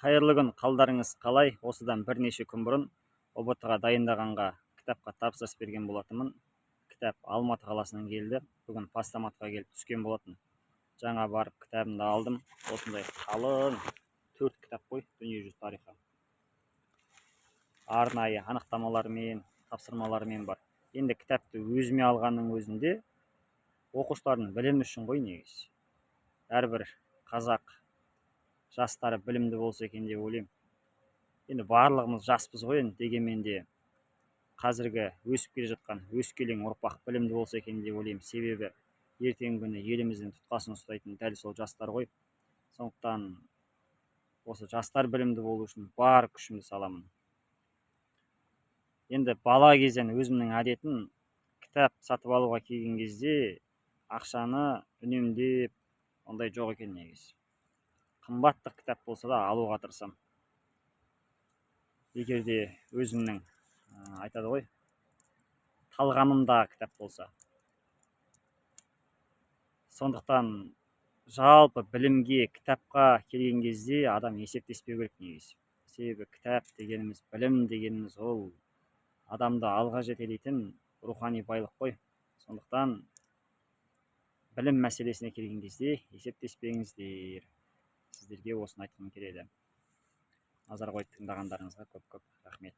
Қайырлы күн, қалдарыңыз қалай? Осыдан бірнеше күн бұрын ҰБТ-ға дайындағанға кітапқа тапсырыс берген болатынмын. Кітап Алматы қаласынан келді. Бүгін постаматқа келіп түскен болатын. Жаңа барып кітабымды алдым. Осындай қалың 4 кітап қой, дүниежүзі тарихы. Арнайы анықтамалармен, тапсырмалармен бар. Енді кітапты өзіме алғанның өзінде оқушылардың білімі үшін ғой негізі. Әрбір қазақ жастары білімді болса екен деп ойлаймын. Енді барлығымыз жаспыз ғой енді, дегенмен де қазіргі өсіп келе жатқан өскелең ұрпақ білімді болса екен деп ойлаймын. Себебі ертеңгі күні еліміздің тұтқасын ұстайтын дәл сол жастар ғой. Сондықтан осы жастар білімді болу үшін бар күшімді саламын. Енді бала кезден өзімнің әдетім, кітап сатып алуға келген кезде ақшаны үнемдеп, ондай жоқ екен негізі. Қымбаттық кітап болса да алуға тырысамын. Егер де өзімнің айтады ғой, талғамымдағы кітап болса. Сондықтан жалпы білімге, кітапқа келген кезде адам есептеспеу керек негізі. Себебі кітап дегеніміз, білім дегеніміз ол адамды алға жетелейтін рухани байлық қой. Сондықтан білім мәселесіне келген кезде есептеспеңіздер. Сіздерге осыны айтқым келеді. Назар қойып тыңдағандарыңызға көп-көп рахмет.